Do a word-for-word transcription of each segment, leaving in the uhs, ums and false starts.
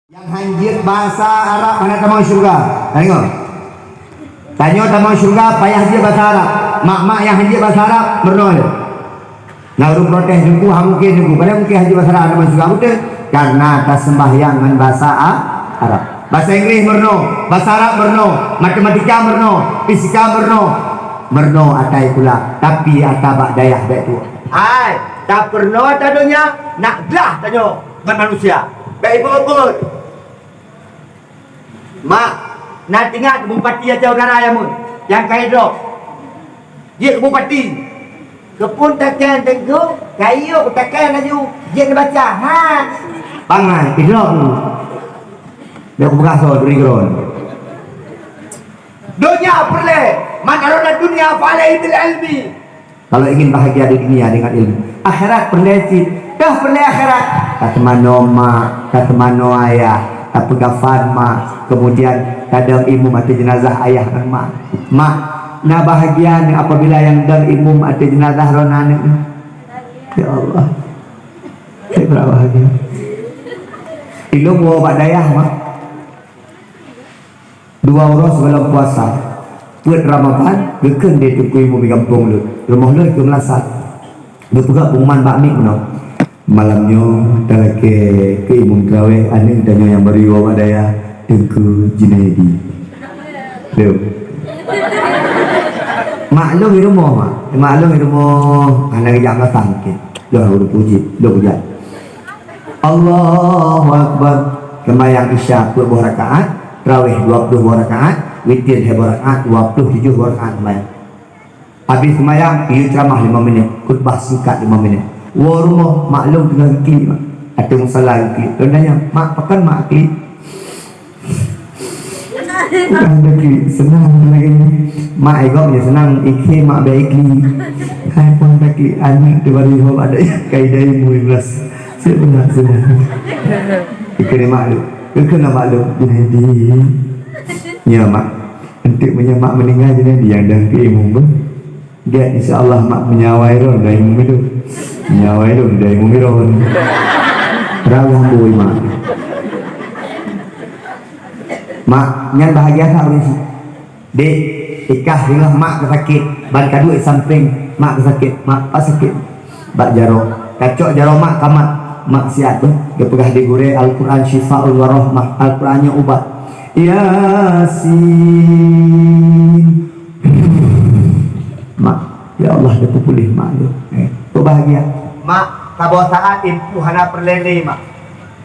Nyang hanjeuet basa Arab hana tamong syeuruga. Tengok. Tanyoe tamong syeuruga payah jeuet basa Arab. Mak-mak nyang hanjeuet basa Arab meurunoe. Na ureuëng protes, "Teungku, hana mungken, Teungku. Padahai mungken hanjeuet basa Arab tamong syeuruga." Beutôi. Karena taseumbahyang ngon basa A-, Arab. Basa Inggris meurunoe, basa Arab meurunoe, matematika meurunoe, fisika meurunoe. Meurunoe ata sikula, tapi ata bak dayah bék tuwoe. Hai, tapeurunoe ata donya, nak glah tanyoe ngon manusia. Bék ibot-ibot. Mak, na teuingat bupati Aceh Utara nyang mun, nyang ka idrop. Jeuet bupati. Keupeue takheun Teungku, kayok takheun laju, jeuet neubaca. Ha. Bangai, idrop. Dia kupeugah soe, duri keron. Donya peureulée, man arada dunya fa alaihi bil ilmi. Kalau ingin bahagia di dunia dengan ilmu, akhirat peureulée cit, dah peureulée akhirat. Ka teumanoe mak, ka teumanoe ayah, ka peugafan mak, kemudian ka dong imum ateueh jenazah ayah ngon mak. Mak, na bahagia ni apabila nyang dong imum ateueh jenazah droeneuh aneuk. Ya Allah. Saya bahagia. Ilung woe bak dayah, mak. Dua uroe sigohlom puasa, peuet Ramadhan, geukheun lé Teungku Imum di gampông lôn, rumoh lôn di Meulasan. Geupeugah pengumuman bak miet meunoe, "Malam nyoe talakée keu imum teurawéh aneuk tanyoe nyang baru iwoe bak dayah, Teungku Junaidi." Leuh. Mak lôn di rumoh, mak. Mak lôn di rumoh, hana geujak meulasan mungken. Lôn ureuëng puji, lôn geujak. Allahu Akbar. Seumayang Isya peuet boh rakaat, Tarawih dua ploh boh rakaat, Witir lhée boh rakaat, dua ploh tujoh boh rakaat seumayang. Habis seumayang, geuyue ceuramah lima minit, khutbah singkat lima minit. Woe rumoh, mak lôn teungoh geuklik, mak. Ateueh musala geuklik. Lôn tanya, "Mak, pakon mak klik?" Bukan taklik, seunang lagée nyoe. Mak i gob nyoe seunang, ikhe mak bék iklik. Hai pun taklik, aneuk teuh baru ihob adak ka idai umur lima belas. Seunang, seunang. Ikheun mak lôn, ikheun mak lôn, "Jadi, ya mak, enteuk meunyoe mak meuninggai, jadi nyang dang keu imum beuh." Gét, insya Allah mak meunyawa ilôn dari mumi tu. Meunyawa ilôn dari mumi ron. Rawah bui mak. Mak, nyan bahagia that ureuëng syiek. Dek, ikah deungoh mak ka sakét, ban ka duek sampéng mak ka sakét, mak ka sakét. Bak jaroe, kacok jaroe mak ka mat, mak siat beuh. Geupeugah di gurée Al-Quran syifaul wa rahmah, Al-Quran nyoe ubat. Yasin. Mak, ya Allah, dia peupuléh mak tu. Eh, tu bahagia. Mak, saboh saat impôh hana peureulée lé, mak.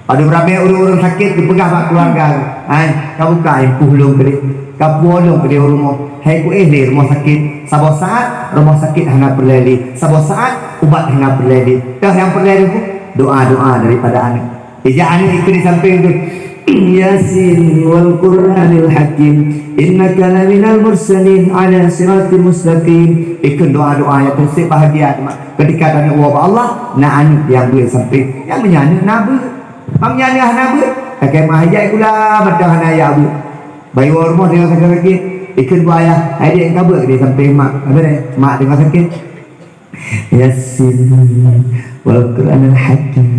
Padub ramé ureuëng-ureuëng sakét geupeugah bak keuluwarga, "Hai, ka buka impôh lôn keudeh, ka puwoe lôn keudeh u rumoh. Hai kuéh lé rumoh sakét, saboh saat rumoh sakét hana peureulée lé, saboh saat ubat hana peureulée lé." Toh nyang peureulée lé, doa-doa daripada aneuk. Ija aneuk ikheun di sampéng tu, "Yasin wal Qur'anil Hakim, innaka laminal mursalin ala siratim mustaqim." Ikheun doa-doa nyang teuseb bahagia teuma. Ketika taneuk woe bak Allah, na aneuk nyang duek sampéng. Nyang meunyan aneuk na beuet. Mam nyan nyang hana beuet, takheun mak ijak sikula, mantong hana ijak beuet. Bayi woe rumoh teungoh sakét-sakét, ikheun bak ayah, "Hai dek, ka beuet di sampéng mak." Apa deh? "Mak teungoh sakét." Yasin wal Qur'anil Hakim.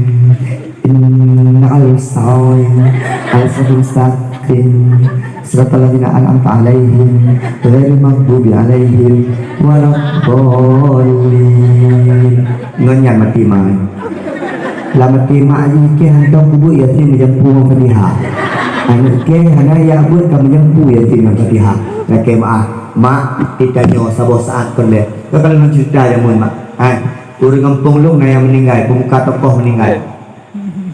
Innal musta'in. Al-siratal mustaqim. Siratal ladzina an'amta 'alaihim. Ghairil maghdubi 'alaihim waladdallin. Ngon nyan maté mak. Lam maté mak jih keu hantom kubu Yasin meujampu ngon Fatihah. Aneuk keu hana ijak beuet ka meujampu Yasin ngon Fatihah. Lakée meu'ah, mak, geutanyoe saboh saat peureulée. Ka lôn ceurita jameun, mak. Hai, ureuëng gampông lôn na nyang meuninggai, peumuka tokoh meuninggai.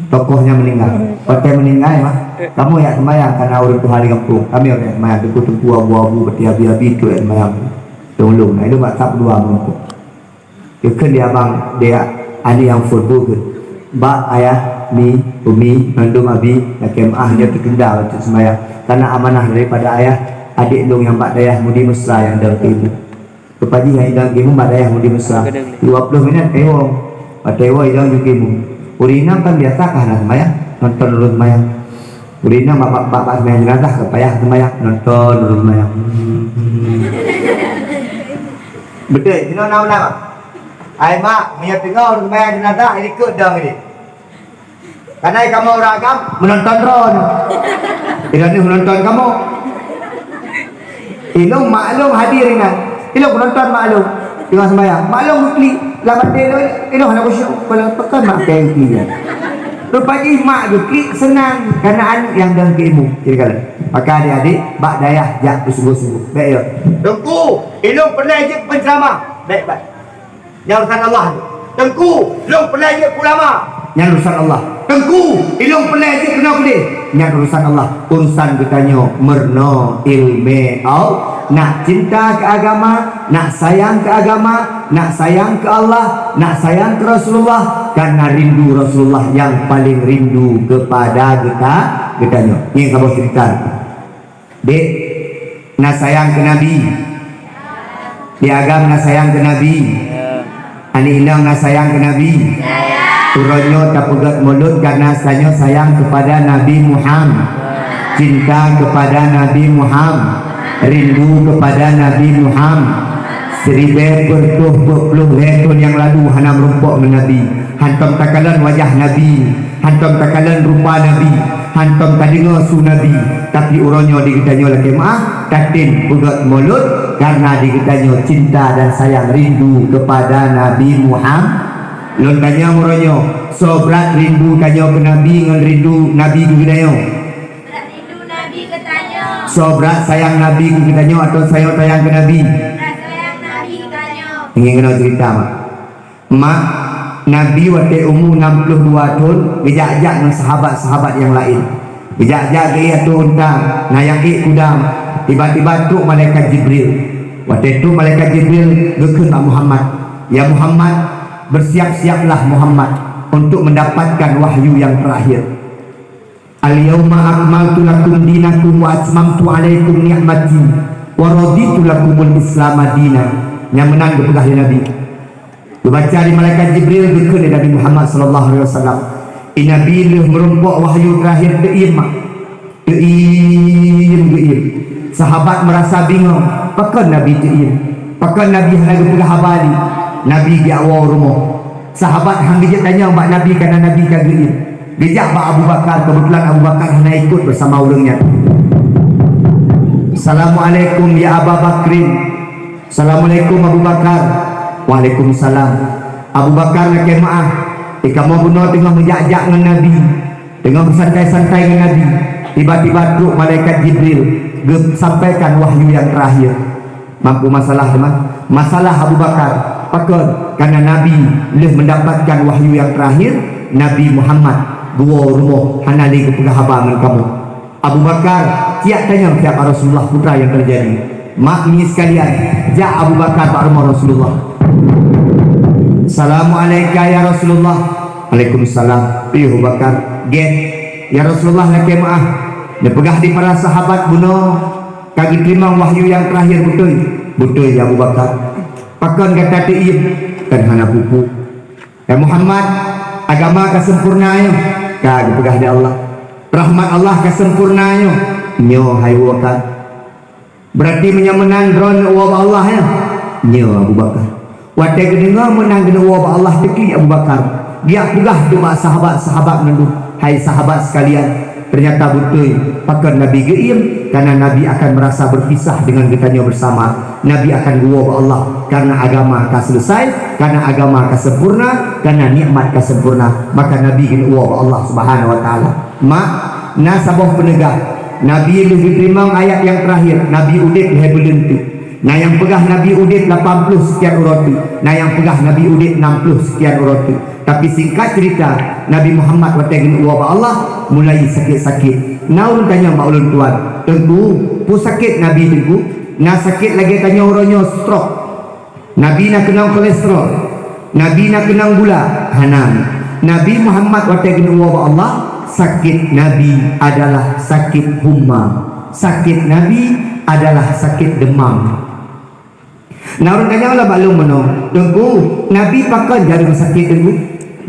Tokoh nyan meuninggai. Watée meuninggai, mak, kamoe jak seumayang kana ureuëng tuha di gampông. Kami jak seumayang teungku-teungku, abu-abu, peuti abi-abi tu jak seumayang. Lôn lôn, na ilôn bak sab dua meureumpok. Geukheun di abang, di aneuk nyang phôn bu kheun, "Bak, ayah, mi, umi, mandum abi, lakée meu'ah nyoe teutunda bacut seumayang. Kana amanah daripada ayah, adék lôn nyang bak dayah Mudi Mesra nyang dong keu ibu." Teupajih nyang idong keu ibu bak dayah Mudi Mesra. Dua ploh minét ka iwoe. Watée iwoe idong ju keu ibu. Ureuëng inong kan biasa ka hana seumayang, nonton ureuëng seumayang. Ureuëng inong bak, bak, bak, bak seumayang jenazah ka payah seumayang, nonton ureuëng seumayang. Beutôi, jinoe na ulang. Hai mak, meunyoe teungoh ureuëng seumayang jenazah, ilikot dong ideh. Karena kamoe ureueng agam meunonton droeneuh. Droeneuh meunonton kamoe. Ilong maklum hadir inan. Ilong penonton maklum. Teungoh sembahyang. Maklum geuklik. Lam até ilong, ilong hana khusyuk. Kepala pekan mak kaya geuklik. Rupa jih mak geuklik senang. Karena aneuk nyang dong keu ilmu. Jadi kalau maka adik-adik, bak dayah jak bersungguh-sungguh. Baik, ya. Teungku, ilong pernah jeuet penceramah. Baik, baik. Nyan urusan Allah. Teungku, lôn peureulèe jeuet keu ulama. Nyan urusan Allah. Teungku, ilôn peureulèe jeuet keunoe keudeh. Nyan urusan Allah. Urusan geutanyoe meurunoe ileumèe, au, nak cinta keu agama, nak sayang keu agama, nak sayang keu Allah, nak sayang keu Rasulullah, karena rindu Rasulullah yang paling rindu kepada geuta-, geutanyoe. Nyan saboh cerita. Dek, na sayang keu Nabi? Di agam na sayang keu Nabi? Aneuk inong na sayang keu Nabi? Uroe nyoe tapeugèt mulod karena tanyoe sayang kepada Nabi Muhammad, cinta kepada Nabi Muhammad, rindu kepada Nabi Muhammad. Siribèe peuet ploh lhèe thôn nyang lalu hana meurumpok ngon Nabi, hantom takalon wajah Nabi. Hantom takalon rupa Nabi, hantom tadeungoe su Nabi, tapi uroe nyoe di geutanyoe lakèe meu'ah, tatem peugèt mulod, karena di geutanyoe cinta dan sayang rindu kepada Nabi Muhammad. Lôn tanyong uroe nyoe, soe brat rindu tanyoe keu Nabi ngon rindu Nabi keu geutanyoe? Brat rindu Nabi keu tanyoe. Soe brat sayang Nabi keu geutanyoe atawa sayang, sayang keu Nabi? Brat sayang Nabi keu tanyoe. Ingin keunoe cerita, mak. Mak, Nabi watèe umu nam ploh dua thôn, geujak-jak ngon sahabat-sahabat nyang laén. Geujak-jak geuék ateueh unta, na nyang ék kuda, mak. Tiba-tiba trok malaikat Jibril. Watèe trok malaikat Jibril, geukheun bak Muhammad, "Ya Muhammad, bersiap-siaplah Muhammad untuk mendapatkan wahyu yang terakhir." "Al-yauma akmaltu lakum dinakum wa atmamtu alaikum ni'mati wa raditu lakumul Islama dina." Nyang meunan geupeugah lé Nabi. Geubaca di malaikat Jibril, geukheun lé Nabi Muhammad sallallahu alaihi wasallam. I Nabi lheueh meurumpok wahyu terakhir teuiem, mak. Teuiem, geuiem. Sahabat meurasa bingong, pakon Nabi teuiem? Pakon Nabi hana geupeugah haba lé? Nabi geujak woe rumoh. Sahabat han geujeuet tanyong bak Nabi, karena Nabi ka geuiem. Geujak bak Abu Bakar, keubeutulan Abu Bakar hana ikot beusama ureueng nyan. "Assalamualaikum ya Aba Bakrin." "Assalamualaikum Abu Bakar." "Waalaikumsalam." "Abu Bakar, lakèe meu'ah, di kamoe bunoe teungoh meujak-jak ngon Nabi, teungoh meusantai-santai ngon Nabi, tiba-tiba trok malaikat Jibril geusampaikan wahyu nyang terakhir." Mampu masalah teuma? Masalah Abu Bakar. Pakon? Karena Nabi lheueh mendapatkan wahyu nyang terakhir, Nabi Muhammad geuwoe rumoh, hana lé geupeugah haba ngon kamoe. Abu Bakar, "Siap tanyong siapa Rasulullah, peue nyang teujadi?" Mak, mi sekalian, jak Abu Bakar bak rumoh Rasulullah. "Assalamualaikum ya Rasulullah." "Waalaikumsalam." "Piôh Abu Bakar?" "Gèt." "Ya Rasulullah, lakèe meu'ah, neupeugah di para sahabat bunoe ka geuteurimong wahyu nyang terakhir, beutôi?" "Beutôi, ya Abu Bakar." "Pakon gata teuiem?" "Kan hana peue-peue." "Ya Muhammad, agama ka sempurna nyoe?" "Ka," geupeugah lé Allah. "Rahmat Allah ka sempurna nyoe?" "Nyoe, hai Abu Bakar." "Berarti meunyoe meunan droeneuh neuwoe bak Allah, nyoe?" "Nyoe, Abu Bakar." Watèe geudeungoe meunan geuneuwoe bak Allah, teuklik Abu Bakar. Geujak peugah bak sahabat-sahabat nyan, "Hai sahabat sekalian, ternyata beutôi pakon Nabi geuiem, karena Nabi akan merasa berpisah dengan geutanyoe bersama. Nabi akan geuwoe bak Allah karena agama ka selesai, karena agama ka sempurna, karena nikmat ka sempurna, maka Nabi geuneuwoe bak Allah Subhanahu wa Taala." Mak, na saboh peuneugah, Nabi lheueh geuteurimong ayat nyang terakhir, Nabi udeb lhèe buleuen teuk. Na nyang peugah Nabi udeb lapan ploh sekian uroe teuk, na nyang peugah Nabi udeb nam ploh sekian uroe teuk. Tapi singkat cerita, Nabi Muhammad watèe geuneuwoe bak Allah, mulai sakét-sakét. Na ureueng tanyong bak ulôn, "Tuan, Teungku, peue sakét Nabi, Teungku?" "Na sakét lagèe tanyoe uroe nyoe stroke." "Nabi na keunong kolesterol? Nabi na keunong gula?" "Hana." "Nabi Muhammad watèe geuneuwoe bak Allah, sakét Nabi adalah sakét huma. Sakét Nabi adalah sakét demam." Na ureueng tanyong lom bak lôn meunoe, "Teungku, Nabi pakon jareueng sakét, Teungku?"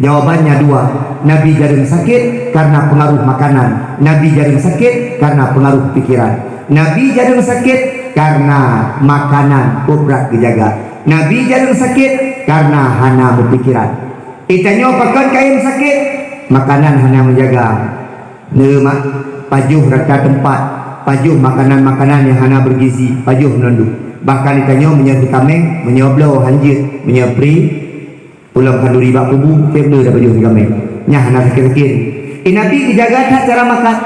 Jawabannya dua. Nabi jareueng sakét karena pengaruh makanan. Nabi jareueng sakét karena pengaruh pikiran. Nabi jareueng sakét karena makanan, peue brat geujaga. Nabi jareueng sakét karena hana meupikiran. "Eh, tanyoe pakon kayém sakét?" Makanan hana meujaga. Neu mak, pajoh rata teumpat, pajoh makanan-makanan nyang hana bergizi, pajoh meunandum. Bahkan di tanyoe meunyoe teutameng, meunyoe bloe hanjeuet, meunyoe pri, pulang khanduri bak kubu, tiep le tapajoh teutameng. Nyan hana sakét-sakét. Eh, Nabi geujaga that cara makan.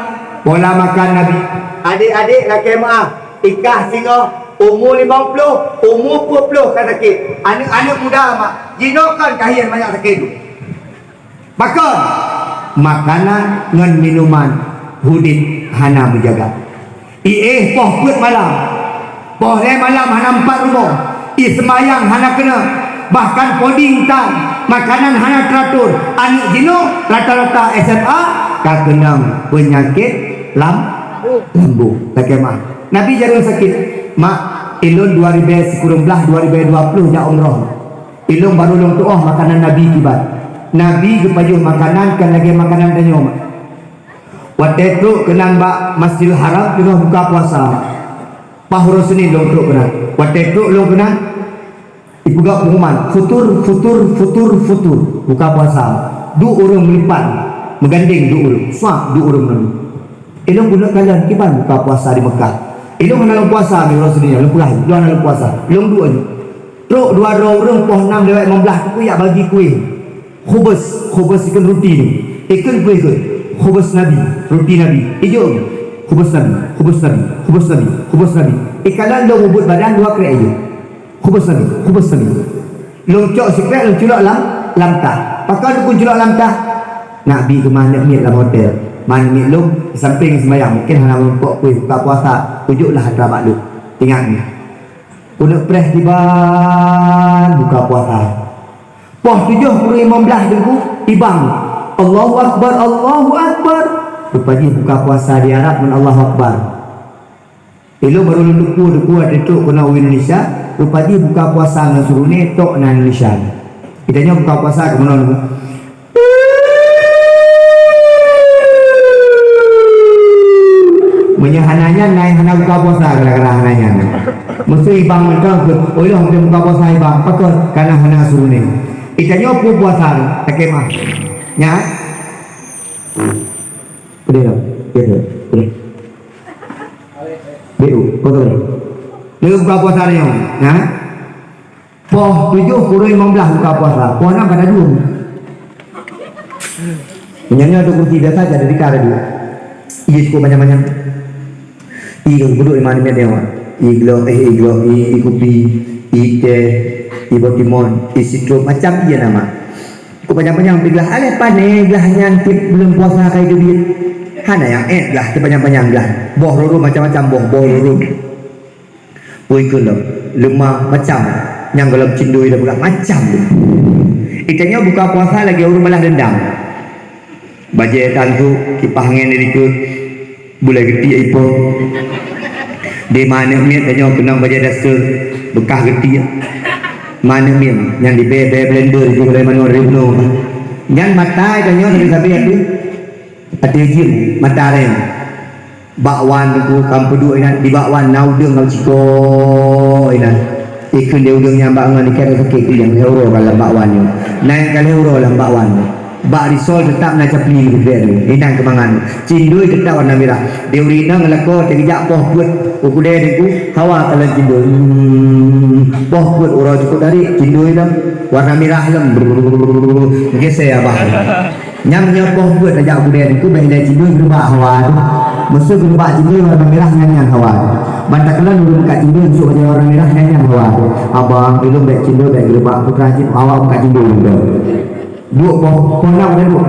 Pola makan Nabi. Adék-adék lakée meuáh, ikah singoh, umu limong ploh, umu peuet ploh ka sakét. Aneuk-aneuk muda mak, jinoe kon ka hieng manyak sakét tu. Pakon? Makanan ngon minuman udeb hana meujaga. Iéh poh peuet malam, poh lhée malam hana meupat rumoh, iseumayang hana keunong, bahkan podi tan, makanan hana teuratur, aneuk jinoe rata-rata S M A ka keunong peunyakét lam lambung. Lakée meuáh. Nabi jaroe sakét, mak, ilôn dua ribée sikureueng blaih dua ribée dua ploh jak umroh. Ilôn barô lôn tuoh makanan Nabi kiban. Nabi geupajoh makanan kon lagée makanan tanyoe. Watée trok keunan bak Masjidil Haram teungoh buka puasa. Paih uroe Senin lôn trok keunan. Watée trok lôn keunan, ipeugah pengumuman, "Futur, futur, futur, futur." Buka puasa. Duek ureuëng meulipan, meugandeng duek ureuëng. Suak duek ureuëng nyan. Ilôn keuneuk kalon kiban buka puasa di Mekah. Ilôn hana lôn puasa di uroe Senin nyan, lôn peugah, lôn hana lôn puasa. Lôn duek aju. Trok dua droe ureuëng poh nam lewat limong blaih teuk jak bagi kueh. Khubus, khubus ikheun ruti nyoe. Ikheun kueh kheun. Khubus Nabi, ruti Nabi. Ijok. Khubus Nabi, khubus Nabi, khubus Nabi, khubus Nabi. Ikalon lôn ubit badan dua krek ijok. Khubus Nabi, khubus Nabi. Lôn cok sikrek lôn culok lam, lam tah. Pakon lôn culok lam tah? Nabi keumah aneuk miet lam hotel. Aneuk miet lôn sampéng seumayang, mungken hana meurumpok kueh buka puasa. Ujoklah atra bak lôn. Ingat nyoe. Keuneuk preh kiban buka puasa. Poh tujoh kureueng limong blaih Teungku, ibang. Allahu Akbar, Allahu Akbar. Rupa jih buka puasa di Arab ngon Allahu Akbar. Ilôn barô lôn teupeu-teupeu watée trok keunoe u Indonesia, rupa jih buka puasa ngon suruné tok na Indonesia. Geutanyoe buka puasa keu meunoe. Meunyoe hana nyan, na nyang hana buka puasa gara-gara hana nyan. Meuseu ibang mantong keu, "Oh, lôn buka puasa ibang." Pakon? Karena hana suruh ni. Geutanyoe peue puasa, takheun mah. Nyan? Peudeh lom. Peudeh. Peudeh. Biru, kau tahu. Lôn buka puasa nyoe. Nyan? Poh tujoh kureueng limong blaih buka puasa. Poh nam ka na dua. Meunyoe nyoe tu kursi biasa jadi tikar dua. Ié cukup banyak-banyak. Ié ka geuduek lima menit nyoe. Ié glok, eh, ié glok, ié, ié kupi, ié teh, ié botimon, ié sitrom, macam ié nama. Cukup panjang-panjang pih glah aleh pane glah nyan tiep buleuen puasa kai teubiet. Hana nyang ék glah teupanjang-panjang glah. Boh roro macam-macam boh, boh roro. Pui keuh lom, leumah macam nyang gohlom cindoi dah peugah macam. Geutanyoe buka puasa lagée ureuëng balas dendam. Bajée tantu, kipah angén di likot, bulai geuti ipo. Di ma aneuk miet tanyoe keunong bajée daster beukah geuti. Ma aneuk miet nyang dibée-bée blender di gulai manoe dari bunoe. Nyan mata tanyoe dari sabe ateueh. Até jeuem mata rèng. Bak wan teungku, kampeuduek inan, di bak wan na udeueng lam ciko inan. Ikheun di udeueng nyan bak ngon ikan sakét tu nyang lhèe uroe bak lam bak wan nyoe. Na nyang ka lhèe uroe lam bak wan nyoe. Bak risol teutap na capli di bak nyoe. Inan keumangan. Cindoi teutap warna mirah. Di ureueng inong ngon lakoe teugeujak poh peuet. Ukudée teungku, hawa kalon cindoi. Hmm, poh peuet uroe cukôp darik, cindoi lom. Warna mirah lom. Brrrr, geusé abah. Nyang nyoe poh peuet tajak budée teungku, bèk ilée cindoi geureubak hawa tu. Meuseu geureubak cindoi warna mirah nyan, nyan hawa tu. Ban takalon ureueng meukat cindoi, meuseu bajée warna mirah nyan, nyan hawa tu. Abang, ilôn bèk cindoi, bèk geureubak putra cit, hawa meukat cindoi tu. Duek poh, poh enam ada duek.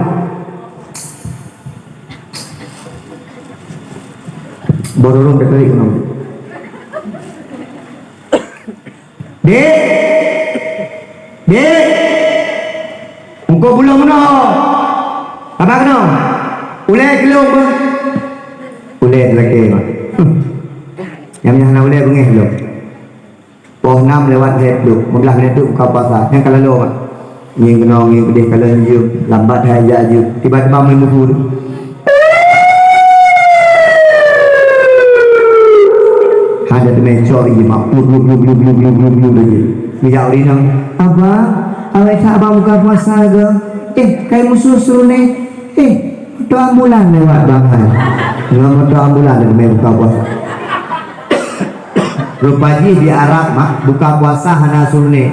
Boh rurung teukelik keunoe. Dek! Dek! Engkau bulan meunoe. Apa keunoe? Ulée keu lôn beuh. Ulée lakée, Mak. Nyang nyan hana ulée beungéh lom. Poh nam lewat lhèe ploh, lima belas menit tu buka puasa. Nyang ka laloe, Mak. Ngieng keunoe, ngieng keudeh, kalon jeuem, lambat hai jak jeuem. Tiba-tiba main musu tu. Hana teumé cok ié mak, blu, blu, blu, blu laju. Geujak ureueng inong, "Abah, awai that abang buka puasa geuh." "Eh, kai musu seureunéh." Eh, moto ambulan lewat bangai. Ngon moto ambulan lagèe buka puasa. Rupa jih di Arab mah, buka puasa hana sunnah.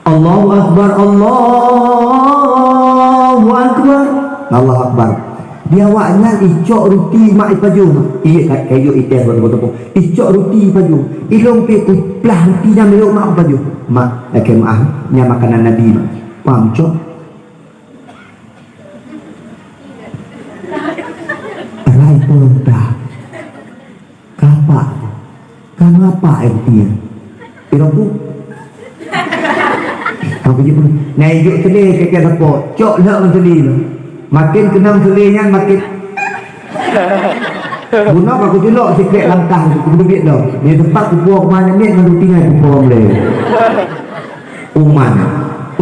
Allahu Akbar, Allahu Akbar. Allahu Akbar. Di awak nyan icok ruti mak ipajoh. Iya, ka-, kayu iteh betul-betul. Icok ruti ipajoh. Ilong pi kuplah ruti nyan miyok mak ipajoh. Mak, lakèe meu'ah, nyan makanan Nabi, mak. Paham, cok? Rai peurintah. Kapa? Kangapa, eh, dia? Iroku? Aku jaweueb, "Nah, ijuk seulé keu sapo, cok lheueh ngon seulé tu." Makin keunong seulé nyan, makin bunoe ka kuculok sikrek langkah tu, kudubiet lom. Di teumpat kupuwoe keuman nyan, ngon ruti nyan kupuwoe lé. Uman.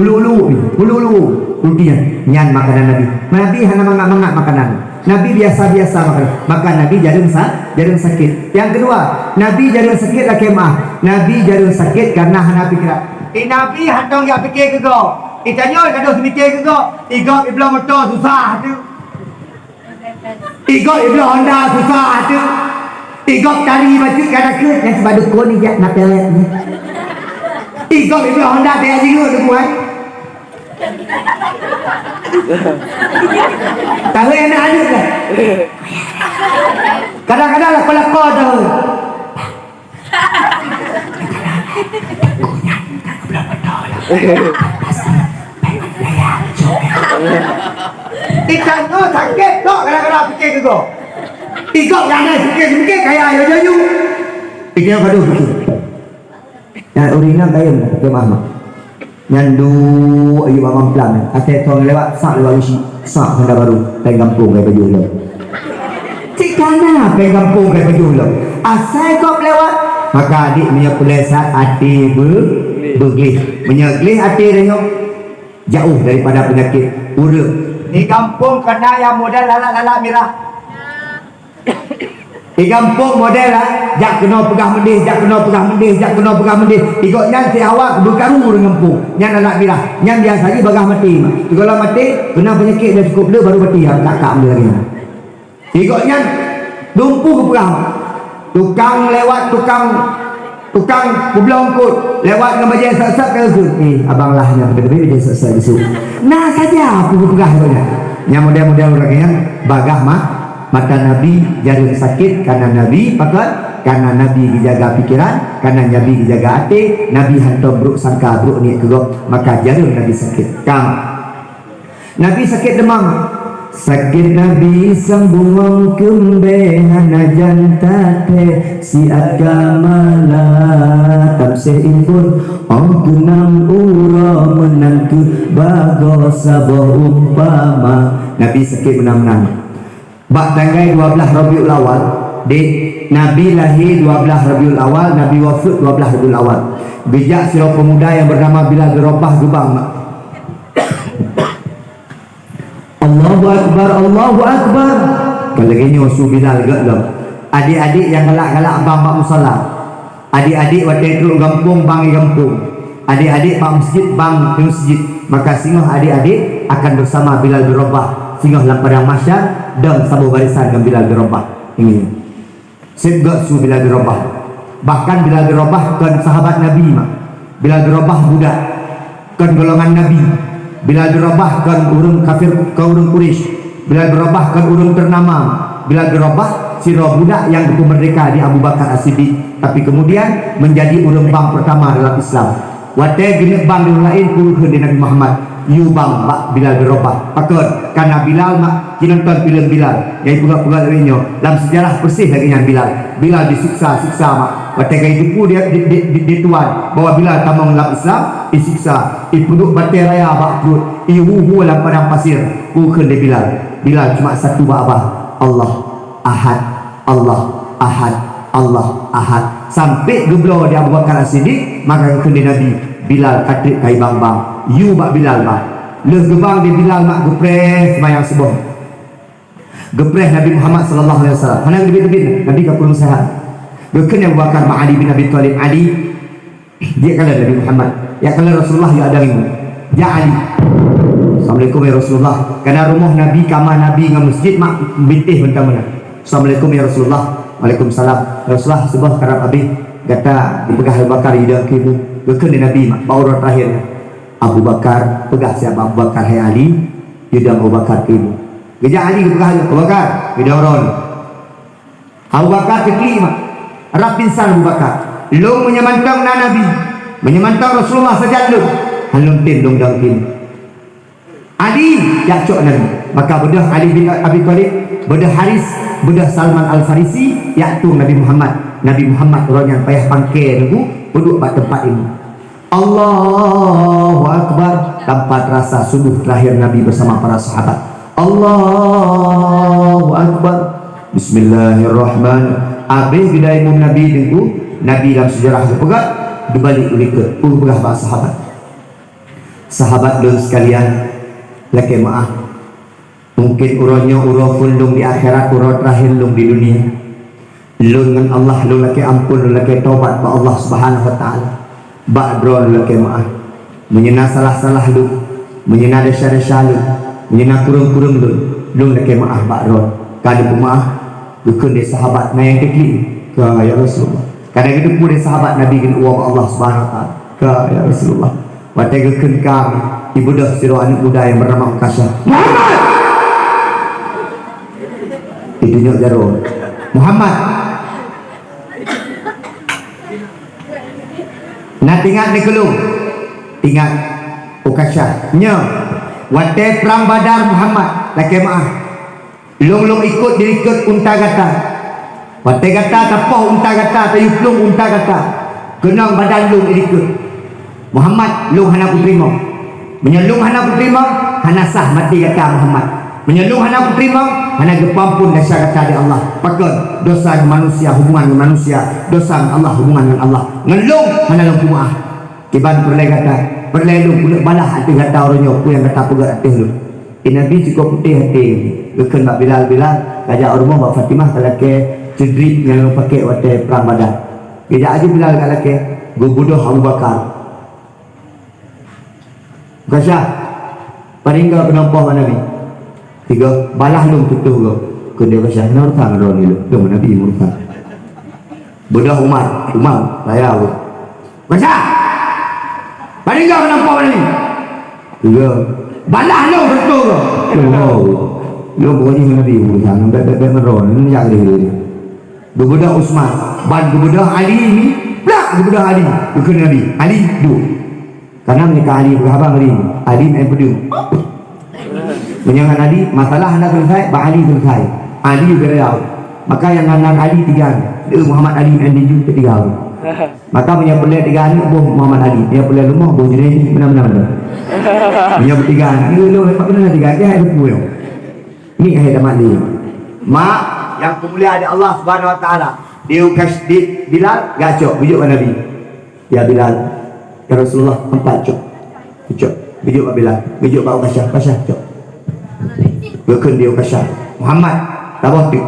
Ulu-ulu, ulu-ulu. Ruti nyan, nyan makanan Nabi. Nabi hana mangat-mangat makanan. Nabi biasa-biasa makanan. Maka Nabi jareueng sa-, jareueng sakét. Nyang keudua, Nabi jareueng sakét lakèe meu'ah. Nabi jareueng sakét karena hana pikeran. Eh, Nabi hantom jak pike keu gob. Eh, tanyoe ka deuh seumiké keu gob. Eh, gob ibloe moto susah tu. Igob ibloe honda susah tu. Igob tari bacut ka takheun, nyan sibak dukon ijak na peret ni. Igob ibloe honda teuka jingeuk tu, eh. Tahu aneuk-aneuk lah. Kadang-kadang lah kolak-kolak tahu. Ikan tu sakét tok gara-gara pikir ke kau. Ikan yang ada pikir-pikir kaya ayo jayu. Pikir pada betul. Yang urina kaya ke mama. Nyan duek ayue bak mamplam, asai thon lewat, sak lewat bisi, sak honda baru, péng gampông kai pajoh lom. Cit kana péng gampông kai pajoh lom. Asai gob lewat, maka adik meunyoe peuleusat até beu-, beugleh. Meunyoe gleh até tanyoe, jauh daripada penyakit ureueng. Di gampông kana nyang model lalak-lalak mirah. Di gampông model, ah, jak keunoe peugah meudeh, jak keunoe peugah meudeh, jak keunoe peugah meudeh. Di gobnyan si awak beukaru ureueng gampông. Nyan aneuk mirah. Nyan biasa jih bagaih maté. Di gohlom maté, keunan peunyakét nyang cukup le baru maté, ah, kak-kak meudeh lagèe nyan. Di gobnyan lumpuh peugah. Tukang lewat, tukang Tukang peubloe eungkôt lewat ngon bajèe sat-sat ka geukheun, "Eh, abang lah nyan, tapi bajèe sat-sat geusut." Na saja peue geupeugah lagèe nyan. Nyang model-model ureueng lagèe nyan bagaih ma-, mata Nabi jareueng sakét, karena Nabi pakon, karena Nabi geujaga pikeran, karena Nabi geujaga até, Nabi hantom brôk sangka, brôk niet keu gob, maka jareueng Nabi sakét. Ka. Nabi sakét deumam. Sakét Nabi sang bungöng keumbée hana jan tathée siat ka malam. Tamséh imbon ong keunong uroe meunan keuh bagoe saboh umpama. Nabi sakét meunan-meunan. Bak tanggai dua blaih Rabiul Awal, dek, Nabi lahé dua blaih Rabiul Awal, Nabi wafeuet dua blaih Rabiul Awal. Geujak sidroe peumuda nyang beunama Bilal bin Rabah geubang. Allahu Akbar, Allahu Akbar. Ka lagèe nyoe su Bilal gèt lom. Adik-adik nyang galak-galak bang bak musala. Adik-adik watèe trok gampông bang di gampông. Adik-adik bak meuseujid bang di meuseujid. Maka singoh adik-adik akan beusama Bilal bin Rabah singoh lam padang mahsyar dan saboh barisan ngon Bilal bin Rabah. Ini. Seb gèt su Bilal bin Rabah. Bahkan Bilal bin Rabah kon sahabat Nabi mak. Bilal bin Rabah budak, kon golongan Nabi. Bilal bin Rabah kon ureueng kafir, kon ureueng Quraisy. Bilal bin Rabah kon ureueng ternama. Bilal bin Rabah sidroe budak nyang geupeumeurdeka di Abu Bakar As-Siddiq, tapi kemudian menjadi ureueng bang pertama dalam Islam. Watèe geuneuk bang di ureueng laén, peue geukheun lé Nabi Muhammad, "Yue bang bak Bilal bin Rabah." Pakon? Karena Bilal mak, ci nonton filem Bilal nyang peugah-peugah lagèe nyoe. Lam seujarah persis lagèe nyan Bilal. Bilal disiksa-siksa mak. Watèe ka jiteupeue di, di, di, di, di tuan bahwa Bilal tamong lam Islam, isiksa, ipeuduek batèe raya bak pruet, ihu-hu lam padang pasir. Peue geukheun lé Bilal? Bilal cuma satu bak babah, "Allah Ahad." Allah Ahad, Allah Ahad. Sampai geubloe di Abu Bakar As-Siddiq, maka geukheun lé Nabi, "Bilal ka trép ka ibang-bang. Yue bak Bilal bang." Lheueh geubang di Bilal mak geupreh seumayang suboh. Geupreh Nabi Muhammad sallallahu alaihi wasallam. Hana geuteubiet-teubiet, Nabi ka pulang sehat. Geukheun Abu Bakar bak Ali bin Abi Thalib, "Ali, jeuet kalon Nabi Muhammad. Jak kalon Rasulullah, ya ada ilmu. Ya Ali." Assalamualaikum ya Rasulullah. Karena rumoh Nabi, kama Nabi ngon masjid mak bintéh mantong meunan. Assalamualaikum ya Rasulullah. Waalaikumsalam. Ya Rasulullah, suboh karab abéh, gata dipeugah Abu Bakar idong keu ibu. Geukheun lé Nabi mak, bak uroe terakhir nyan. Abu Bakar, peugah siat bak Abu Bakar, "Hai Ali, idong Abu Bakar keu ibu." Geujak Ali geupeugah lé Abu Bakar, idong droeneuh. Abu Bakar teuklik mak. Rab pingsan Abu Bakar. Lôn meunyoe mantong na Nabi, meunyoe mantong Rasulullah sajan lôn, han lôn tem lôn idong keu ibu. Ali jak cok Nabi. Maka beudôh Ali bin Abi Thalib, beudôh Haris, beudôh Salman Al-Farisi jak tueng Nabi Muhammad. Nabi Muhammad uroe nyan payah pangke neugui peuduek bak teumpat ilmu. Allahu Akbar. Tanpa terasa subuh terakhir Nabi bersama para sahabat. Allahu Akbar. Bismillahirrahmanirrahim. Abéh geuda imum Nabi teungku, Nabi lam sejarah geupeugah, geubalek u likot, geupeugah bak sahabat. Sahabat lôn sekalian, lakée meuáh. Mungkin uroe nyoe uroe phon lôn di akhirat, uroe terakhir lôn di dunia. Lôn ngon Allah lôn lakée ampon, lôn lakée taubat bak Allah Subhanahu wa Taala. Bak droe lôn lakée meuáh. Meunyoe na salah-salah lôn, meunyoe na desya-desya lôn, meunyoe na kureueng-kureueng lôn, lôn lakée meuáh bak droe. Ka lôn peumeuáh, geukheun lé sahabat na nyang teuklik, "Ka, ya Rasulullah." Ka na geuteupeue lé sahabat Nabi keuneuk woe bak Allah Subhanahu wa Taala. "Ka, ya Rasulullah." Watée geukheun ka, ibeudôh sidroe aneuëk muda nyang beunama Ukasha. "Muhammad!" Itunyok jaroe. "Muhammad!" "Na teuingat neuh keu lôn?" "Teuingat." "Ukasha, nyoe, watée prang Badar Muhammad, lakée meuáh. Lôn, lôn ikot di likot unta gata. Watée gata tapoh unta gata, tayue plueng unta gata, keunong badan lôn di likot. Muhammad, lôn hana kuteurimong. Meunyoe lôn hana kuteurimong, hana sah maté gata Muhammad. Meunyoe lôn hana kuteurimong, hana geupeuampon desya gata di Allah. Pakon? Desya ngon manusia, hubungan ngon manusia. Desya ngon Allah, hubungan ngon Allah. Ngon lôn hana lôn peumeuáh." Kiban peureulée gata, peureulée lôn keuneuk balaih ateueh gata uroe nyoe peue nyang gata peugét ateueh lôn. Di Nabi cukôp putéh até, geukheun bak Bilal, "Bilal, kajak u rumoh bak Fatimah kalakée ceudriek nyang lôn pakék watée prang Badar." Geujak laju Bilal kalakée, geubeudôh Abu Bakar. "Ukasha, padum goe keunoe poh bak Nabi?" "Tiga." "Balaih lôn tutoh goe." Kheun lé Ukasha, "Hana urusan droeneuh lôn, lôn Nabi urusan." Beudôh Umar, "Umar, saya lôn." "Ukasha, padum goe keunoe poh bak Nabi?" "Tiga." "Balaih lôn tutoh goe." "Lôn, lôn pokok jih Nabi urusan, bèk, bèk, bèk meudroe, nyan jak deh." Geubeudôh Utsman, ban geubeudôh Ali ni, plak geubeudôh Ali, geukheun Nabi, "Ali, duek." Karena meunyoe ka Ali peugah haba ngon Ali, Ali meu'en peudeueng. Meunyoe ngon Ali, masalah hana selesai, bak Ali selesai. Ali geurayau. Maka nyang nan Ali tiga, eh, Muhammad Ali meu'en tinju keu tiga. Maka meunyoe peureulée tiga aneuk boh Muhammad Ali, meunyoe peureulée leumoh boh Junaidi, meunan-meunan. Meunyoe tiga aneuk, eh, lôn lepak meunan tiga, eh, hai depu nyoe. Ni hai damat ni. Mak, nyang peumulia di Allah Subhanahu Wa Taala. Di Ukash-, di Bilal, gacok, bujuk bak Nabi. "Ya Bilal, ya Rasulullah, empat cok." Cok, geujok bak Bilal, geujok bak Ukasha, "Ukasha, cok." Geukheun di Ukasha, "Muhammad, taboh teuk.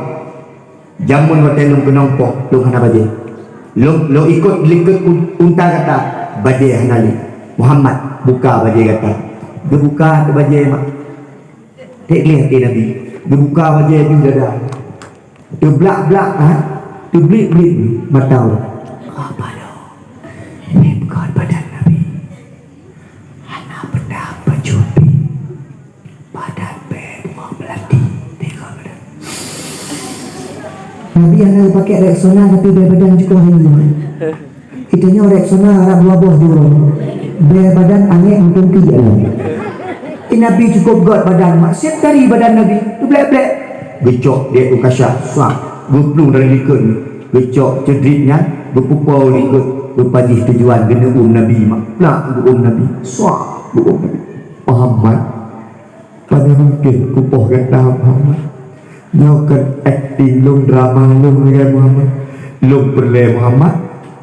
Jameun watée lôn keunong poh, lôn hana bajée. Lôn, lôn ikot likot un-, unta gata, bajée hana lé. Muhammad, buka bajée gata." Geubuka bajée mak. Teuk lé até Nabi. Geubuka bajée jih dada. Teublak-blak, ha? Teublik-blik mata ureueng. Apa lom? Lé bukon badan Nabi. Hana peudang baju pih. Badan bèe bunga meulati. Tengok badan. Nabi hana geupakék Rexona, tapi bèe badan jikoh hai nyoe. Geutanyoe Rexona rab dua boh jurông. Bèe badan angèk meuteungki alam. Di Nabi cukôp gèt badan, mak, siat tari badan Nabi, teublek-blek. Geucok di Ukasha, swak, geuplueng dari likot. Geucok ceudrit nyan, geupeupo likot, geupajih tujuan geuneuk uem Nabi, mak. Plak geuuem Nabi, swak geuuem Nabi. Muhammad, Pane mungken kupoh gata Muhammad. Nyoe kon akting lôn, drama lôn lagèe Muhammad. Lôn peureulèe Muhammad,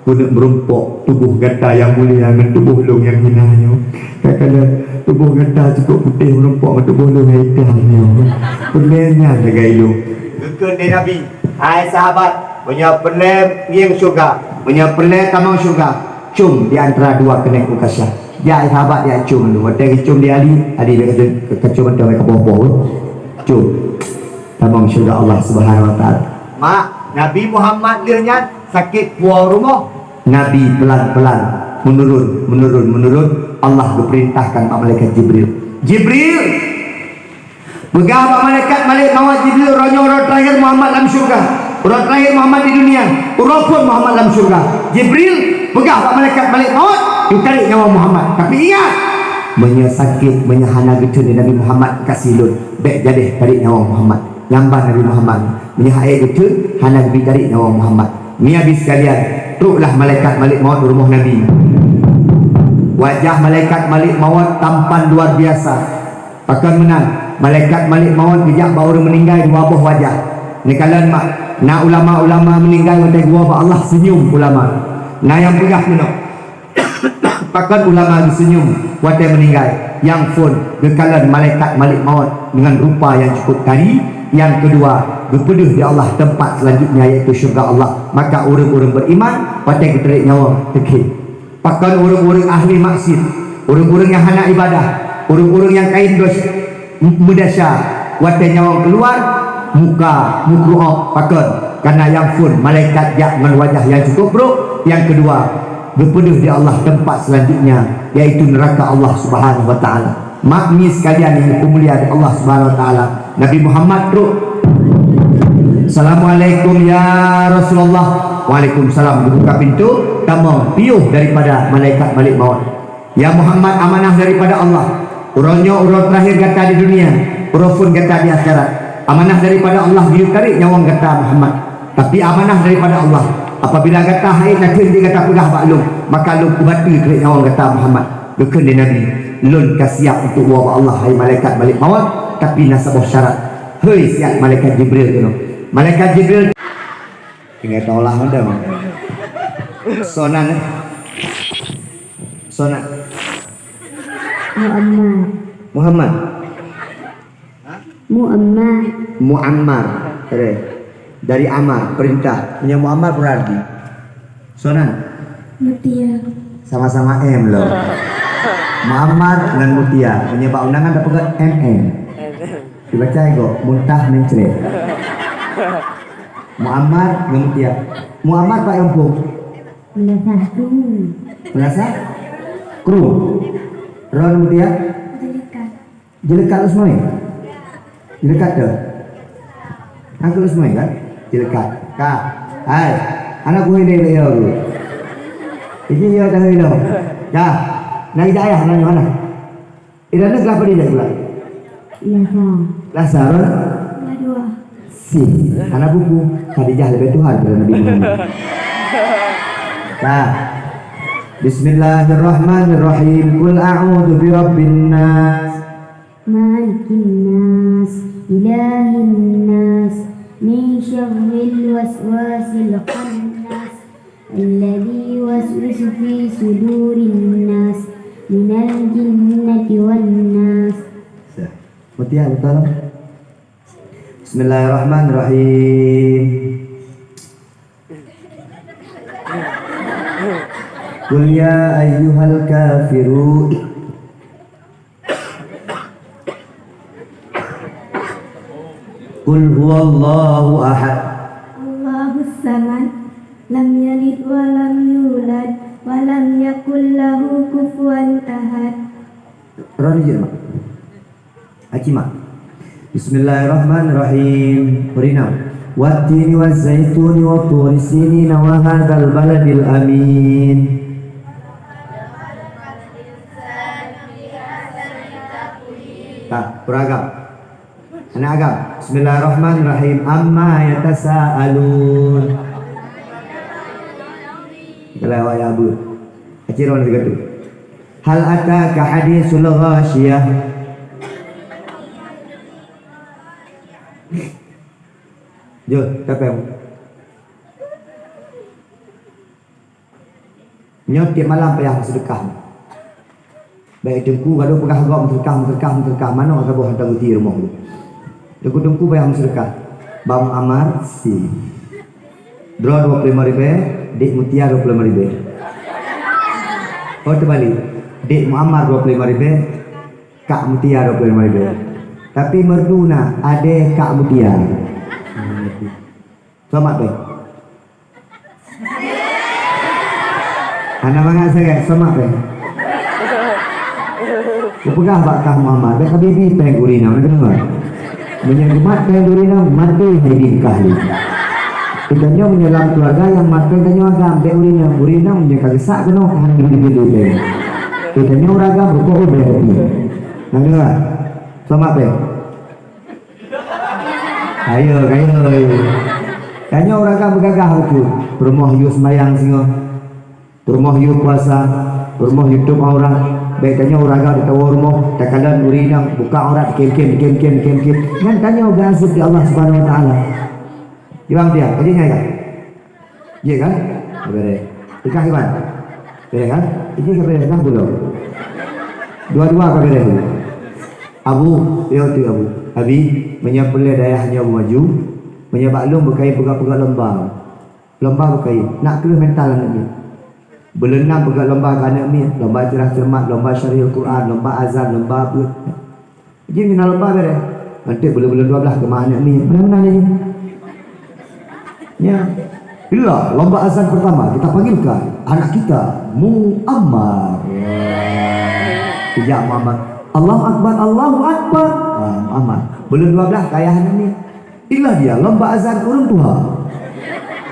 keuneuk meurumpok tuboh gata nyang mulia ngon tuboh lôn nyang hina nyoe. Kadang-kadang tuboh gata cukôp putéh meurumpok ngon tuboh lôn nyang itam nyoe. Peureulèe nyan lagèe lôn. Geukheun lé Nabi, "Hai sahabat, meunyoe peureulèe ngieng syeuruga, meunyoe peureulèe tamong syeuruga, com di antara dua keuneuk Ukasha." Jak sahabat jak com dulu. Watèe geucom di Ali, Ali dah kacau, kacau mata mereka boh-boh. Com. Tamong syurga Allah Subhanahu Wa Taala. Mak, Nabi Muhammad lheueh nyan sakét puwoe rumoh. Nabi pelan-pelan menurun, menurun, menurun. Allah geupeurintahkan bak malaikat Jibril. Jibril, peugah bak malaikat Malik Maut, Jibril, uroe nyoe uroe terakhir Muhammad lam syurga. Uroe terakhir Muhammad di dunia, uroe phon Muhammad lam syurga. Jibril, peugah bak malaikat Malik Maut, "Tarék nyawa Muhammad. Tapi ingat, meunyoe sakét, meunyoe hana geutheun lé Nabi Muhammad, kasih lôn, bèk jadeh tarék nyawa Muhammad." Lamban Nabi Muhammad, meunyoe hana geutheun, hana geubi tarék nyawa Muhammad. Nyan habéh sekalian, troklah malaikat Malik Maut u rumoh Nabi. Wajah malaikat Malik Maut tampan luar biasa. Pakon meunan, malaikat Malik Maut geujak bak ureueng meuninggai dua boh wajah. Neukalon mak, na ulama-ulama meuninggai watèe geuwoe bak Allah seunyum ulama. Na nyang peugah meunoe, pakon ulama geuseunyum watèe meuninggai, nyang phon geukalon malaikat Malik Maut deungon rupa nyang cukup tari, nyang keudua geupeudeuh di Allah teumpat seulanjutnya yaitu syurga Allah. Maka ureueng-ureueng beriman watèe geutarék nyawa teukhém. Pakon ureueng-ureueng ahli maksiet, ureueng-ureueng nyang hana ibadah, ureueng-ureueng nyang kayém dos-, m-, meudesya, watèe nyawöng keuluar, muka mukru'ob. Pakon? Kareuna nyang phon malaikat jak ngon wajah nyang cukup brôk. Nyang keudua, geupeudeuh di Allah teumpat seulanjutnya, yaitu neuraka Allah Subhanahu wa Taala. Mak mi sekalian nyang dipeumulia di Allah Subhanahu wa Taala, Nabi Muhammad trok. "Assalamualaikum ya Rasulullah." "Waalaikumsalam." Geubuka pintoe, tamong piôh daripada malaikat Malik Maut. "Ya Muhammad, amanah daripada Allah. Uroe nyoe uroe terakhir gata di dunia, uroe phon gata di akhirat. Amanah daripada Allah geuyue tarék nyawöng gata Muhammad. Tapi amanah daripada Allah, apabila gata hait nakeuh jeuet gata peugah bak lôn, maka lôn kubateue tarék nyawöng gata Muhammad." Geukheun lé Nabi, "Lôn ka siap untuk woe bak Allah, hai malaikat Malik Maut, tapi na saboh syarat." "Hei siat malaikat Jibril," keunoe. Malaikat Jibril tinggai taulah mandum. Sonan, eh? Sonan. Muhammad. Muhammad. Muammar. Muammar. Dari, dari amar, perintah. Meunyoe Muammar berarti. Sonan. Mutia. Sama-sama M loh. Muammar ngon Mutia. Meunyoe bak undangan tapeugah M M. Dibaca kok, muntah mencret. Muammar ngon Mutia. Muammar bak gampông. Meunasah kru. Meunasah kru. Ron Mutia. Jeulikat. Jeulikat Usmoi? Jeulikat tu? Angkut Usmoi kan? Jeulikat. Ka. Hai. Anak buah ini dia tu. Ini dia dah hilang. Ka. Nak ijak ayah nanya mana? Ida ni kelas apa dia pula? Lasa. Lasa, apa? Kelas dua. Si. Anak buku. Khadijah lebih Tuhan daripada Nabi Muhammad. Nah. Bismillahirrahmanirrahim. Qul a'udzu birabbin nas. ملك الناس، إله الناس، من شر الوسواس الخناس، الذي يوسوس في صدور الناس، من الجنة والناس. Mutia, betul? Bismillahirrahmanirrahim. Qul ya ayyuhal kafirun. Qul huwallahu ahad. Allahus samad. Lam yalid wa lam yulad. Wa lam yakul lahu kufuwan ahad. Ron je, Mak. Aci, Mak. Bismillahirrahmanirrahim. Beri nama. Wattini wazzaituni wa turi sinina wa hadzal baladil amin. Tah, uragam. Anak agam. Bismillahirrahmanirrahim. Amma yatasaalun. Kalau awak ya abu. Aci ron sigoe tu. Hal ataka hadisul ghasyiyah. Jom, siapa yang Nyoe tiep malam payah meuseudeukah. Bèk teungku gadoh peugah gob meuseudeukah, meuseudeukah, meuseudeukah, manoe saboh hantom geusie rumoh tu. Teungku-teungku payah meuseudeukah. Bang Amar si. Droe dua puluh lima ribèe, Dik Mutia dua puluh lima ribèe. Oh, teubalik. Dek Muammar dua puluh lima ribèe, Kak Mutia dua puluh lima ribèe. Tapi merdu na, adèe Kak Mutia. Soe mak bèe? Hana mangat sangat, soe mak bèe? Kupeugah bak Kak Muammar, bèk ka bibi péng ureueng inong, na deungö? Meunyoe geumat péng ureueng inong, maté hai di kah lé. Geutanyoe meunyoe lam keuluwarga nyang mat péng tanyoe agam, bèk ureueng inong, ureueng inong meunyoe ka geusak keunoe, hana geubri péng. Geutanyoe ureueng agam rukok ubé hati. Na deungö? Soe mak péng? Ayo, ayo. Tanyoe ureueng agam beugagah bacut. Peurumoh yue seumayang singoh. Peurumoh yue puasa. Peurumoh yue tôp aurat. Bèk tanyoe ureueng agam tawoe rumoh, takalon ureueng inong buka aurat, kem, kem, kem, kem, kem, kem. Nyan tanyoe geuazab di Allah Subhanahu Wa Taala. Ibang dia, ka jeuet nyan ka? Jeuet kan? Ka bèrèh. Teuka Iban. Bèrèh kan? Iji ka bèrèh, teuka bulo. Dua-dua ka bèrèh. Abu, yo tu Abu. Abi, meunyoe peureulèe dayah nyoe maju, meunyoe bak lôn beukayém peugöt-peugöt lomba. Lomba beukayém. Nak kreueh mental aneuk miet. Buleuen nam peugöt lomba keu aneuk miet, lomba ceurah-ceurmat, lomba syarhil Quran, lomba azan, lomba beuet. Jih meunan lomba bèrèh. Nanti buleuen-buleuen dua belas keumah aneuk miet. Meunan-meunan jih. Ya. Inilah lomba azan pertama. Kita panggilkan anak kita, Muammar. Sejak Muammar. Allahu Akbar, Allahu Akbar. Ah, Muammar. Buleuen dua belas keu ayah aneuk miet. Inilah dia lomba azan ureueng tuha.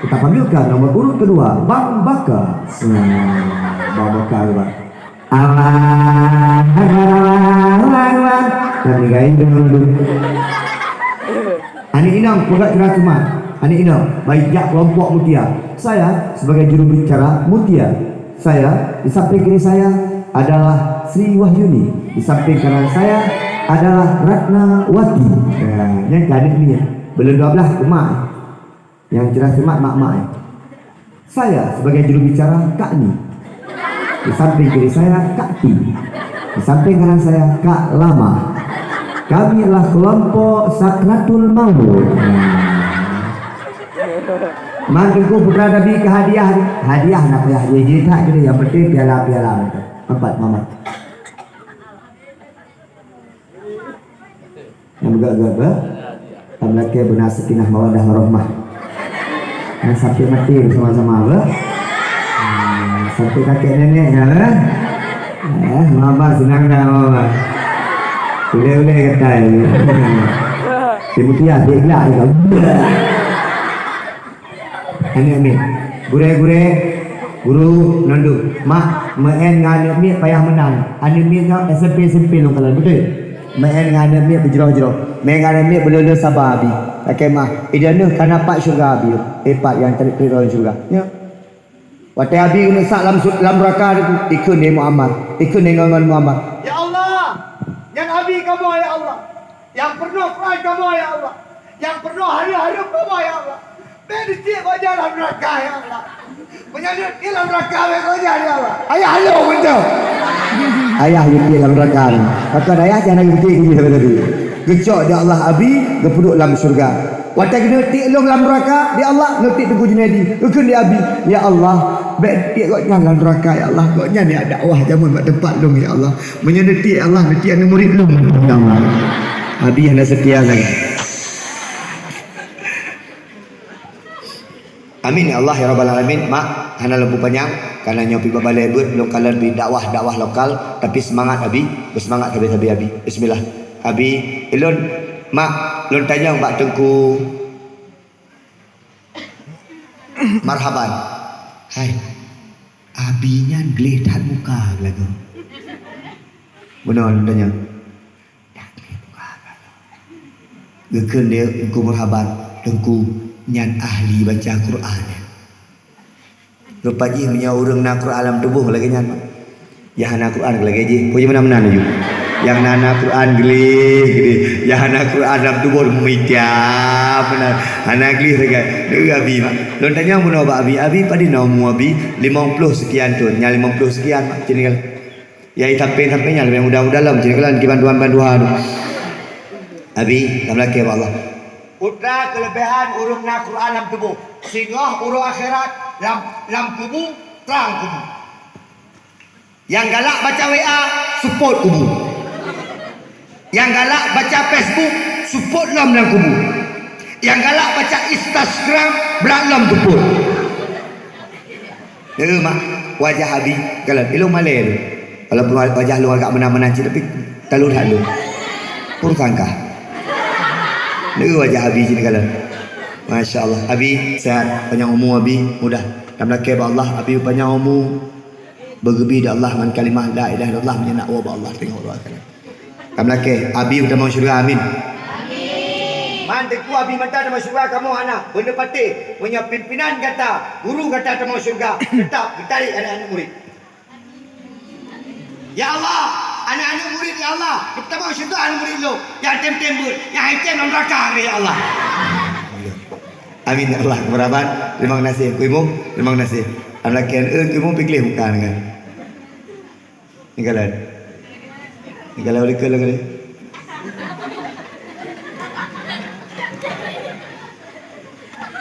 Kita panggilkan nomor urut kedua, Bang Baka. Nah, Bang Baka, Bang. Allahu Akbar, Allahu Akbar. Kami gain dulu. Aneuk inong peugöt ceurah-ceurmat. Aneuk inong, baik jak kelompok Mutia. Saya sebagai juru bicara Mutia. Saya, di samping kiri saya adalah Sri Wahyuni, di samping kanan saya adalah Ratnawati. Ya, nyan ka aneuk miet. Buleuen dua belas keumah. Nyang ceurah-ceurmat mak-mak, eh. Saya sebagai juru bicara Kak Ni. Di samping kiri saya Kak Ti. Di samping kanan saya Kak Lama. Kami adalah kelompok Sakratul Maut. Man Teungku Putra Nabi keu hadiah ni. Hadiah nak payah jih-jih that, jadi nyang penting piala-piala. Empat, Mamat. Nyang beugöt-göt beuh. Tameulakèe beuna sakinah mawaddah warahmah. Nyang sampai maté beusama-sama beuh. Hmm, sampai kakek nenek ya beuh. Eh, mama senang dah mama. Ulèe-ulèe katai. Timuti adik gelak juga. Aneuk miet. Gurèe-gurèe, guru, nandum. Mak, meu'en ngon aneuk miet payah meunan. Aneuk miet nyoe S M P, S M P lôn kalon, beutôi? Meu'en ngon aneuk miet beujroh-jroh. Meu'en ngon aneuk miet beulôn-lôn saba abi. Lakèe mah, ideh neuh ka na pat syeuruga abi. Eh, pat nyang tarit-tarit droe syeuruga. Nyoe. Watèe abi keuneuk sak lam su-, lam neuraka, ikheun lé Muammar. Ikheun lé ngon, ngon Muammar. Ya Allah, nyan abi kamoe, ya Allah. Nyang peurunoe Quran kamoe, ya Allah. Nyang peurunoe hareuem-hareuem kamoe, ya Allah. Bèk neutiek gobnyan lam neuraka, ya Allah. Meunyoe neutiek lam neuraka, bèk gobnyan, ya Allah. Ayah lôn meuntèe. Ayah neutiek lam neuraka nyoe. Pakon ayah, jangan lagi neutiek keu jih sabe tadi. Geucok di Allah abi, geupeuduek lam syeuruga. Watèe neutiek lôn lam neuraka, di Allah, neutiek Teungku Junaidi. Geukheun lé abi, "Ya Allah, bèk neutiek gobnyan lam neuraka, ya Allah. Gobnyan jak dakwah jameun bak teumpat lôn, ya Allah." Meunyoe neutiek Allah, neutiek aneuk murit lôn. Abi hana seutia lagi. Amin ya Allah ya rabbal alamin. Mak, hana lôn peupanyang, karena nyoe pih bak balèe beuet, lôn kalon pih dakwah-dakwah lokal, tapi seumangat Abi, beuseumangat sabe-sabe Abi. Bismillah. Abi, ulôn, Mak, lôn tanyong bak Teungku Marhaban. Hai, Abi nyan gleh that muka geuh lagoe. Bunoe lôn tanyong. Geukheun lé Teungku Marhaban, Teungku nyan ahli baca Quran. Rupa jih meunyoe ureueng na Quran lam tuboh lagèe nyan, Mak. Nyang hana Quran lagèe jih, peue meunan-meunan laju. Nyang na, na Quran gleh, gleh. Nyang hana Quran lam tuboh meumica meunan. Hana gleh sagai. Deuh Abi, Mak. Lôn tanyong bunoe bak Abi, Abi padum na umu Abi? Limong ploh sekian thon, nyang limong ploh sekian, Mak. Cit nyoe. Nyang sampé-sampé nyan leubeh muda-muda lom, cit nyoe kiban tuan ban tuha tu. Abi, tameulakèe bak Allah. Putra keuleubehan ureueng na Quran lam tuboh. Singoh uroe akhirat lam, lam kubu, trang kubu. Nyang galak baca W A, seupôt kubu. Nyang galak baca Facebook, seupôt lom lam kubu. Nyang galak baca Instagram, brat lom teupôt. Eh, mak, wajah Abi, kalau ilong malée tu. Walaupun wa-, wajah lôn agak meunan-meunan cit, tapi talu that lôn. Pun sangka. Ni wajah Abi cit kalau. Masya Allah. Abi sehat, panjang umu Abi, mudah. Tamlakée bak Allah, Abi panjang umu. Beugeubi di Allah ngon kalimah la ilaha illallah, meunyoe nak woe bak Allah teungoh uroe akhirat. Tamlakée, Abi tamong syeuruga, amin. Man teungku Abi mantong tamong syeuruga kamoe hana. Beuneupatéh, meunyoe pimpinan gata, guru gata tamong syeuruga, teutap geutarek aneuk-aneuk murit. Ya Allah, aneuk-aneuk murit ya Allah, tamong syeuruga aneuk murit lôn, nyang tem-tem beuet, nyang hai tem lam neuraka ya Allah. Amin ya Allah, keubaraban. Terima kasih, Teungku Imum. Terima kasih. Anak-anak, eh, Teungku Imum, pih gleh muka dengan. Ninggalan. Ninggalan oleh ke lagi.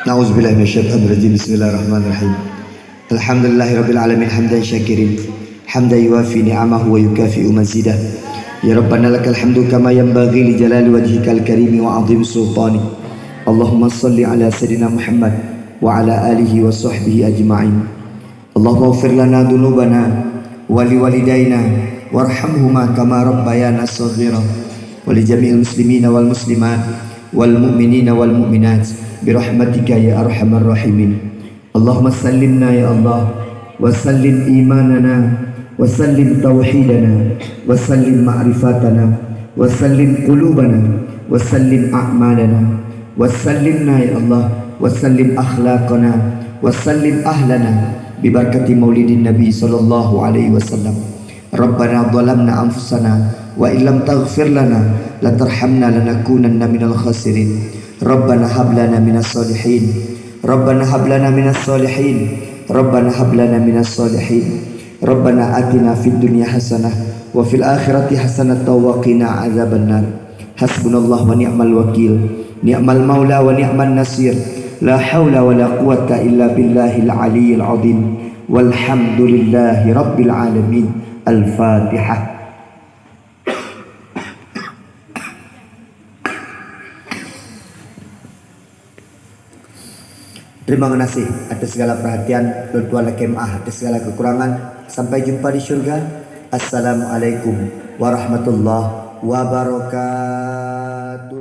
Na'udzubillahi minasyaitonirrajim. Bismillahirrahmanirrahim. Alhamdulillahirabbil alamin, hamdan syakirin, hamdan yuwafi ni'amahu wa yukafi'u mazidah. Ya Rabbana lakal hamdu kama yanbaghi li jalali wajhikal karimi wa 'azimi sultani. Allahumma shalli ala sayyidina Muhammad wa ala alihi wa sahbihi ajma'in. Allahumma ighfir lana dzunubana wa liwalidaina warhamhuma kama rabbayana shaghira, wa li jami'il muslimina wal muslimat, wal mu'minina wal mu'minat, bi rahmatika ya arhamar rahimin. Allahumma sallimna ya Allah, wa sallim imanana, wa sallim tauhidana, wa sallim ma'rifatana, wa sallim qulubana, wa sallim a'malana, wa sallimna ya Allah, wa sallim akhlaqana, wa sallim ahlana, bi barakati maulidin Nabi sallallahu alaihi wasallam. Rabbana zalamna anfusana, wa illam taghfir lana, wa tarhamna lanakunanna minal khasirin. Rabbana hab lana minas salihin. Rabbana hab lana minas salihin. Rabbana hab lana minas salihin. Rabbana atina fid dunya hasanah, wa fil akhirati hasanatan wa qina adzabannar. Hasbunallah wa ni'mal wakil. Ni'mal maula wa ni'man nasir. La haula wa la quwwata illa billahil aliyyil azim. Walhamdulillahi rabbil alamin. Al-Fatihah. Terima kasih atas segala perhatian, lôn tuan lakée meu'ah atas segala kekurangan. Sampai jumpa di syurga. Assalamualaikum warahmatullahi wabarakatuh.